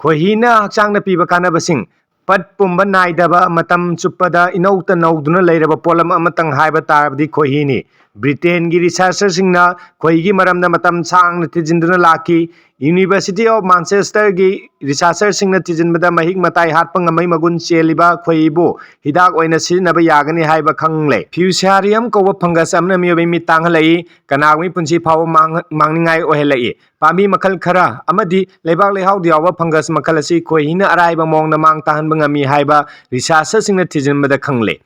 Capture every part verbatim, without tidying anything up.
ꯈꯣꯏꯍꯤꯅ ꯍꯛꯆꯥꯡꯗ ꯄꯤꯕ ꯀꯥꯟꯅꯕꯁꯤꯡ꯫ ꯄꯠ ꯄꯨꯝꯕ ꯅꯥꯏꯗꯕ, ꯃꯇꯝ ꯆꯨꯞꯄꯗ ꯏꯅꯧꯇ ꯅꯧꯗꯨꯅ ꯂꯩꯔꯕ ꯄꯣꯠꯂꯝ ꯑꯃꯇꯪ ꯍꯥꯏꯕ ꯇꯥꯔꯕꯗꯤ ꯈꯣꯏꯍꯤꯅꯤ꯫ ꯕ꯭ꯔꯤꯇꯦꯟꯒꯤ ꯔꯤꯁꯥꯔꯆꯔꯁꯤꯡꯅ ꯈꯣꯏꯍꯤꯒꯤ ꯃꯔꯝꯗ ꯃꯇꯝ ꯁꯥꯡꯅ ꯊꯤꯖꯤꯟꯗꯨꯅ ꯂꯥꯛꯈꯤ꯫ University of Manchesterꯒꯤ ꯔꯤꯁꯥꯔꯆꯔꯁꯤꯡꯅ ꯊꯤꯖꯤꯟꯕꯗ ꯃꯍꯤꯛ ꯃꯇꯥꯏ ꯍꯥꯠꯄ ꯉꯝꯕꯩ ꯃꯒꯨꯟ ꯆꯦꯜꯂꯤꯕ ꯈꯣꯏꯍꯤꯕꯨ ꯍꯤꯗꯥꯛ ꯑꯣꯏꯅ ꯁꯤꯖꯤꯟꯅꯕ ꯌꯥꯒꯅꯤ ꯍꯥꯏꯕ ꯈꯪꯂꯦ꯫ Fusarium ꯀꯧꯕ ꯐꯪꯒꯁ ꯑꯃꯅ ꯃꯤꯑꯣꯏꯕꯒꯤ ꯃꯤꯠ ꯇꯥꯡꯍꯜꯂꯛꯏ, ꯀꯅꯥꯒꯨꯝꯕꯒꯤ ꯄꯨꯟꯁꯤ ꯐꯥꯎꯕ ꯃꯥꯡ-, ꯃꯥꯡꯅꯤꯡꯉꯥꯏ ꯑꯣꯏꯍꯜꯂꯛꯏ꯫ ꯄꯥꯝꯕꯤ ꯃꯈꯜ ꯈꯔ ꯑꯃꯗꯤ ꯂꯩꯕꯥꯛ ꯂꯩꯍꯥꯎꯗ ꯌꯥꯎꯕ ꯐꯪꯒꯁ ꯃꯈꯜ ꯑꯁꯤ ꯈꯣꯏꯍꯤꯅ ꯑꯔꯥꯏꯕ ꯃꯑꯣꯡꯗ ꯃꯥꯡ ꯇꯥꯍꯟꯕ ꯉꯝꯃꯤ ꯍꯥꯏꯕ ꯔꯤꯁꯥꯔꯆꯔꯁꯤꯡꯅ ꯊꯤꯖꯤꯟꯕꯗ ꯈꯪꯂꯦ꯫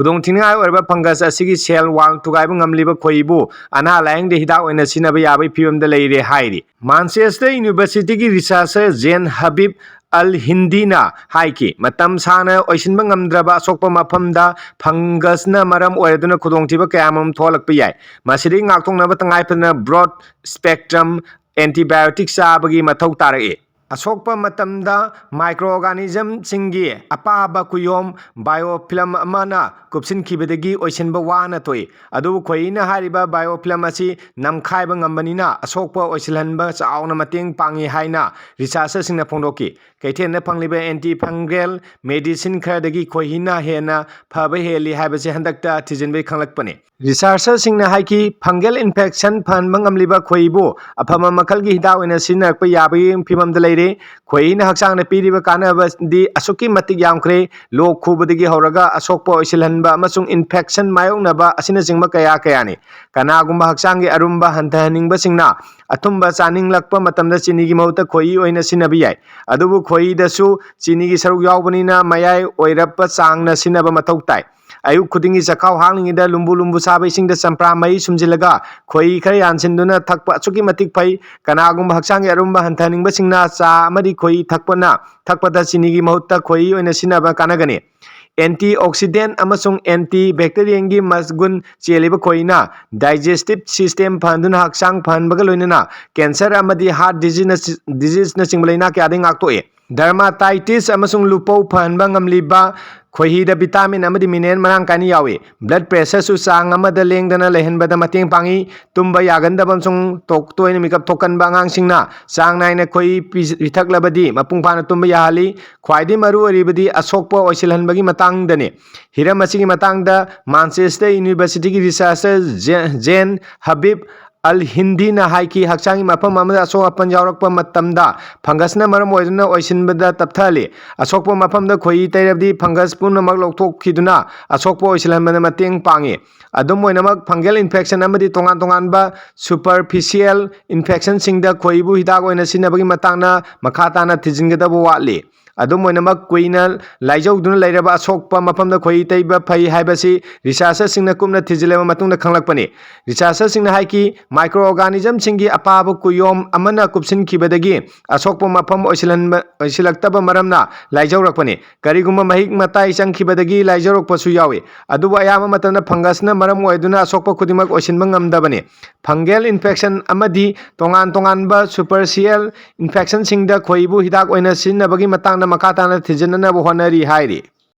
ꯈꯨꯗꯣꯡ ꯊꯤꯅꯤꯡꯉꯥꯏ ꯑꯣꯏꯔꯕ ꯐꯪꯒꯁ ꯑꯁꯤꯒꯤ ꯁꯦꯜ ꯋꯥꯜ ꯊꯨꯒꯥꯏꯕ ꯉꯝꯂꯤꯕ ꯈꯣꯏꯍꯤꯕꯨ ꯑꯅꯥ ꯂꯥꯌꯦꯡꯗ ꯍꯤꯗꯥꯛ ꯑꯣꯏꯅ ꯁꯤꯖꯤꯟꯅꯕ ꯌꯥꯕꯒꯤ ꯐꯤꯕꯝꯗ ꯂꯩꯔꯦ ꯍꯥꯏꯔꯤ꯫ ꯃꯥꯟꯆꯦꯁꯇꯔ ꯌꯨꯅꯤꯚꯔꯁꯤꯇꯤꯒꯤ ꯔꯤꯁꯥꯔꯆꯔ ꯖꯦꯟ ꯍꯕꯤꯕ ꯑꯜ ꯍꯤꯟꯗꯤꯅ ꯍꯥꯏꯈꯤ, ꯃꯇꯝ ꯁꯥꯡꯅ ꯑꯣꯏꯁꯤꯟꯕ ꯉꯝꯗ꯭ꯔꯕ ꯑꯁꯣꯛꯄ ꯃꯐꯝꯗ ꯐꯪꯒꯁꯅ ꯃꯔꯝ ꯑꯣꯏꯔꯗꯨꯅ ꯈꯨꯗꯣꯡꯊꯤꯕ ꯀꯌꯥꯃꯔꯨꯝ ꯊꯣꯛꯍꯜꯂꯛꯄ ꯌꯥꯏ꯫ ꯃꯁꯤꯗꯒꯤ ꯉꯥꯛꯊꯣꯛꯅꯕ ꯇꯉꯥꯏ ꯐꯗꯅ ꯕ꯭ꯔꯣꯗ ꯁ꯭ꯄꯦꯛꯇ꯭ꯔꯝ ꯑꯦꯟꯇꯤꯕꯥꯏꯑꯣꯇꯤꯛ ꯆꯥꯕꯒꯤ ꯃꯊꯧ ꯇꯥꯔꯛꯏ꯫ ꯑꯁꯣꯛꯄ ꯃꯇꯝꯗ ꯃꯥꯏꯀ꯭ꯔꯣꯑꯣꯔꯒꯥꯅꯤꯖꯝꯁꯤꯡꯒꯤ ꯑꯄꯥꯕ ꯀꯨꯌꯣꯝ ꯕꯥꯏꯑꯣꯐꯤꯜꯝ ꯑꯃꯅ ꯀꯨꯞꯁꯤꯟꯈꯤꯕꯗꯒꯤ ꯑꯣꯏꯁꯤꯟꯕ ꯋꯥꯅ ꯊꯣꯛꯏ꯫ ꯑꯗꯨꯕꯨ ꯈꯣꯏꯍꯤꯅ ꯍꯥꯏꯔꯤꯕ ꯕꯥꯏꯑꯣꯐꯤꯜꯝ ꯑꯁꯤ ꯅꯝꯈꯥꯏꯕ ꯉꯝꯕꯅꯤꯅ ꯑꯁꯣꯛꯄ ꯑꯣꯏꯁꯤꯜꯍꯟꯕ ꯆꯥꯎꯅ ꯃꯇꯦꯡ ꯄꯥꯡꯏ ꯍꯥꯏꯅ ꯔꯤꯁꯥꯔꯆꯔꯁꯤꯡꯅ ꯐꯣꯡꯗꯣꯛꯈꯤ꯫ ꯀꯩꯊꯦꯜꯗ ꯐꯪꯂꯤꯕ ꯑꯦꯟꯇꯤ ꯐꯪꯒꯦꯜ ꯃꯦꯗꯤꯁꯤꯟ ꯈꯔꯗꯒꯤ ꯈꯣꯏꯍꯤꯅ ꯍꯦꯟꯅ ꯐꯕ ꯍꯦꯜꯂꯤ ꯍꯥꯏꯕꯁꯤ ꯍꯟꯗꯛꯇ ꯊꯤꯖꯤꯟꯕꯒꯤ ꯈꯪꯂꯛꯄꯅꯤ꯫ ꯔꯤꯁꯥꯔꯆꯔꯁꯤꯡꯅ ꯍꯥꯏꯈꯤ, ꯐꯪꯒꯦꯜ ꯏꯟꯐꯦꯛꯁꯟ ꯐꯍꯟꯕ ꯉꯝꯂꯤꯕ ꯈꯣꯏꯍꯤꯕꯨ ꯑꯐꯕ ꯃꯈꯜꯒꯤ ꯍꯤꯗꯥꯛ ꯑꯣꯏꯅ ꯁꯤꯖꯤꯟꯅꯔꯛꯄ ꯌꯥꯕꯒꯤ ꯐꯤꯕꯝꯗ ꯂꯩꯔꯦ꯫ ꯈꯣꯏꯍꯤꯅ ꯍꯛꯆꯥꯡꯗ ꯄꯤꯔꯤꯕ ꯀꯥꯟꯅꯕꯗꯤ ꯑꯁꯨꯛꯀꯤ ꯃꯇꯤꯛ ꯌꯥꯝꯈ꯭ꯔꯦ꯫ ꯂꯣꯛ ꯈꯨꯕꯗꯒꯤ ꯍꯧꯔꯒ ꯑꯁꯣꯛꯄ ꯑꯣꯏꯁꯤꯜꯍꯟꯕ ꯑꯃꯁꯨꯡ ꯏꯟꯐꯦꯛꯁꯟ ꯃꯥꯌꯣꯛꯅꯕ ꯑꯁꯤꯅꯆꯤꯡꯕ ꯀꯌꯥ ꯀꯌꯥꯅꯤ꯫ ꯀꯅꯥꯒꯨꯝꯕ ꯍꯛꯆꯥꯡꯒꯤ ꯑꯔꯨꯝꯕ ꯍꯟꯊꯍꯟꯅꯤꯡꯕꯁꯤꯡꯅ ꯑꯊꯨꯝꯕ ꯆꯥꯅꯤꯡꯂꯛꯄ ꯃꯇꯝꯗ ꯆꯤꯅꯤꯒꯤ ꯃꯍꯨꯠꯇ ꯈꯣꯏꯍꯤ ꯑꯣꯏꯅ ꯁꯤꯖꯤꯟꯅꯕ ꯌꯥꯏ꯫ ꯑꯗꯨꯕꯨ ꯈꯣꯏꯍꯤꯗꯁꯨ ꯆꯤꯅꯤꯒꯤ ꯁꯔꯨꯛ ꯌꯥꯎꯕꯅꯤꯅ ꯃꯌꯥꯏ ꯑꯣꯏꯔꯞꯄ ꯆꯥꯡꯅ ꯁꯤꯖꯤꯟꯅꯕ ꯃꯊꯧ ꯇꯥꯏ꯫ ꯑꯌꯨꯛ ꯈꯨꯗꯤꯡꯒꯤ ꯆꯈꯥꯎ ꯍꯥꯡꯂꯤꯉꯩꯗ ꯂꯨꯝꯕꯨ ꯂꯨꯝꯕꯨ ꯁꯥꯕ ꯏꯁꯤꯡꯗ ꯆꯝꯄ꯭ꯔꯥ ꯃꯍꯤ ꯁꯨꯝꯖꯤꯜꯂꯒ ꯈꯣꯏꯍꯤ ꯈꯔ ꯌꯥꯟꯁꯤꯟꯗꯨꯅ ꯊꯛꯄ ꯑꯁꯨꯛꯀꯤ ꯃꯇꯤꯛ ꯐꯩ꯫ ꯀꯅꯥꯒꯨꯝꯕ ꯍꯛꯆꯥꯡꯒꯤ ꯑꯔꯨꯝꯕ ꯍꯟꯊꯍꯟꯅꯤꯡꯕꯁꯤꯡꯅ ꯆꯥ ꯑꯃꯗꯤ ꯈꯣꯏꯍꯤ ꯊꯛꯄꯅ, ꯊꯛꯄꯗ ꯆꯤꯅꯤꯒꯤ ꯃꯍꯨꯠꯇ ꯈꯣꯏꯍꯤ ꯑꯣꯏꯅ ꯁꯤꯖꯤꯟꯅꯕ ꯀꯥꯟꯅꯒꯅꯤ꯫ ꯑꯦꯟꯇꯤꯑꯣꯛꯁꯤꯗꯦꯟ ꯑꯃꯁꯨꯡ ꯑꯦꯟꯇꯤꯕꯦꯛꯇꯦꯔꯤꯌꯟꯒꯤ ꯃꯒꯨꯟ ꯆꯦꯜꯂꯤꯕ ꯈꯣꯏꯍꯤꯅ digestive system ꯐꯍꯟꯗꯨꯅ ꯍꯛꯆꯥꯡ ꯐꯍꯟꯕꯒ ꯂꯣꯏꯅꯅ cancer ꯑꯃꯗꯤ heart diseaseꯅ-, diseaseꯅꯆꯤꯡꯕ ꯂꯥꯏꯅꯥ ꯀꯌꯥꯗꯒꯤ ꯉꯥꯛꯊꯣꯛꯏ꯫ Dermatitis ꯑꯃꯁꯨꯡ ꯂꯨꯄꯧ ꯐꯍꯟꯕ ꯉꯝꯂꯤꯕ ꯈꯣꯏꯍꯤꯗ vitamin ꯑꯃꯗꯤ mineral ꯃꯔꯥꯡ ꯀꯥꯏꯅ ꯌꯥꯎꯏ꯫ Blood pressureꯁꯨ ꯆꯥꯡ ꯑꯃꯗ ꯂꯦꯡꯗꯅ ꯂꯩꯍꯟꯕꯗ ꯃꯇꯦꯡ ꯄꯥꯡꯏ꯫ ꯇꯨꯝꯕ ꯌꯥꯒꯟꯗꯕ ꯑꯃꯁꯨꯡ ꯇꯣꯛ-, ꯇꯣꯏꯅ ꯃꯤꯀꯞ ꯊꯣꯛꯀꯟꯕ ꯑꯉꯥꯡꯁꯤꯡꯅ ꯆꯥꯡ ꯅꯥꯏꯅ ꯈꯣꯏꯍꯤ ꯄꯤ-, ꯄꯤꯊꯛꯂꯕꯗꯤ ꯃꯄꯨꯡ ꯐꯥꯅ ꯇꯨꯝꯕ ꯌꯥꯍꯜꯂꯤ꯫ ꯈ꯭ꯋꯥꯏꯗꯒꯤ ꯃꯔꯨ ꯑꯣꯏꯔꯤꯕꯗꯤ ꯑꯁꯣꯛꯄ ꯑꯣꯏꯁꯤꯜꯍꯟꯕꯒꯤ ꯃꯇꯥꯡꯗꯅꯤ꯫ ꯍꯤꯔꯝ ꯑꯁꯤꯒꯤ ꯃꯇꯥꯡꯗ Manchester Universityꯒꯤ researcher ꯖꯦ-, ꯖꯦꯟ ꯍꯕꯤꯕ ꯑꯜ ꯍꯤꯟꯗꯤꯅ ꯍꯥꯏꯈꯤ, ꯍꯛꯆꯥꯡꯒꯤ ꯃꯐꯝ ꯑꯃꯗ ꯑꯁꯣꯛ ꯑꯄꯟ ꯌꯥꯎꯔꯛꯄ ꯃꯇꯝꯗ fungus ꯅ ꯃꯔꯝ ꯑꯣꯏꯗꯨꯅ ꯑꯣꯏꯁꯤꯟꯕꯗ ꯇꯞꯊꯍꯜꯂꯤ꯫ ꯑꯁꯣꯛꯄ ꯃꯐꯝꯗ ꯈꯣꯏꯍꯤ ꯇꯩꯔꯕꯗꯤ fungus ꯄꯨꯝꯅꯃꯛ ꯂꯧꯊꯣꯛꯈꯤꯗꯨꯅ ꯑꯁꯣꯛꯄ ꯑꯣꯏꯁꯤꯜꯍꯟꯕꯗ ꯃꯇꯦꯡ ꯄꯥꯡꯏ꯫ ꯑꯗꯨꯝ ꯑꯣꯏꯅꯃꯛ, fungal infection ꯑꯃꯗꯤ ꯇꯣꯉꯥꯟ ꯇꯣꯉꯥꯟꯕ superficial infectionꯁꯤꯡꯗ ꯈꯣꯏꯍꯤꯕꯨ ꯍꯤꯗꯥꯛ ꯑꯣꯏꯅ ꯁꯤꯖꯤꯟꯅꯕꯒꯤ ꯃꯇꯥꯡꯗ ꯃꯈꯥ ꯇꯥꯅ ꯊꯤꯖꯤꯟꯒꯗꯕ ꯋꯥꯠꯂꯤ꯫ ꯑꯗꯨꯝ ꯑꯣꯏꯅꯃꯛ, ꯀꯨꯏꯅ ꯂꯥꯏꯖꯧꯗꯨꯅ ꯂꯩꯔꯕ ꯑꯁꯣꯛꯄ ꯃꯐꯝꯗ ꯈꯣꯏꯍꯤ ꯇꯩꯕ ꯐꯩ ꯍꯥꯏꯕꯁꯤ researcherꯁꯤꯡꯅ ꯀꯨꯞꯅ ꯊꯤꯖꯤꯜꯂꯕ ꯃꯇꯨꯡꯗ ꯈꯪꯂꯛꯄꯅꯤ꯫ Researcherꯁꯤꯡꯅ ꯍꯥꯏꯈꯤ, microorganismꯁꯤꯡꯒꯤ ꯑꯄꯥꯕ ꯀꯨꯌꯣꯝ ꯑꯃꯅ ꯀꯨꯞꯁꯤꯟꯈꯤꯕꯗꯒꯤ ꯑꯁꯣꯛꯄ ꯃꯐꯝ ꯑꯣꯏꯁꯤꯜꯍꯟꯕ, ꯑꯣꯏꯁꯤꯜꯂꯛꯇꯕ ꯃꯔꯝꯅ ꯂꯥꯏꯖꯧꯔꯛꯄꯅꯤ꯫ ꯀꯔꯤꯒꯨꯝꯕ ꯃꯍꯤꯛ ꯃꯇꯥꯏ ꯆꯪꯈꯤꯕꯗꯒꯤ ꯂꯥꯏꯖꯧꯔꯛꯄꯁꯨ ꯌꯥꯎꯏ, ꯑꯗꯨꯕꯨ ꯑꯌꯥꯝꯕ ꯃꯇꯝꯗ fungus ꯅ ꯃꯔꯝ ꯑꯣꯏꯗꯨꯅ ꯑꯁꯣꯛꯄ ꯈꯨꯗꯤꯡꯃꯛ ꯑꯣꯏꯁꯤꯟꯕ ꯉꯝꯗꯕꯅꯤ꯫ Fungal infection ꯑꯃꯗꯤ ꯇꯣꯉꯥꯟ ꯇꯣꯉꯥꯟꯕ superficial infectionꯁꯤꯡꯗ ꯈꯣꯏꯍꯤꯕꯨ ꯍꯤꯗꯥꯛ ꯑꯣꯏꯅ ꯁꯤꯖꯤꯟꯅꯕꯒꯤ ꯃꯇꯥꯡꯗ ꯃꯈꯥ ꯇꯥꯅ ꯊꯤꯖꯤꯟꯅꯅꯕ ꯍꯣꯠꯅꯔꯤ ꯍꯥꯏꯔꯤ꯫